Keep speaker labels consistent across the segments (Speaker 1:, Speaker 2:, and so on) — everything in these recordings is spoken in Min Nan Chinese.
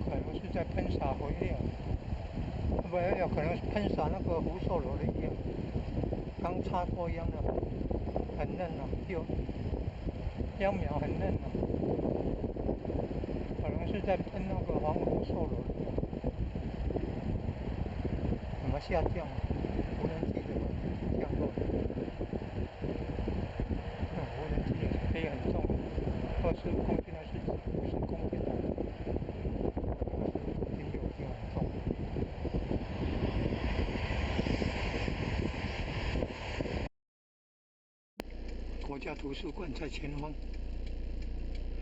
Speaker 1: 可能是在噴灑肥料，不，有可能是噴灑那個福壽螺的藥，剛插過秧的，很嫩啊，有秧苗很嫩啊，可能是在噴那個防福壽螺的藥。怎麼下降？無人機怎麼降落？無人機也是飛很重，25公斤還是50公斤的？25公斤就已經很重了。國家圖書館在前方，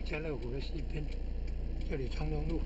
Speaker 1: 家樂福的西邊，這裡長榮路。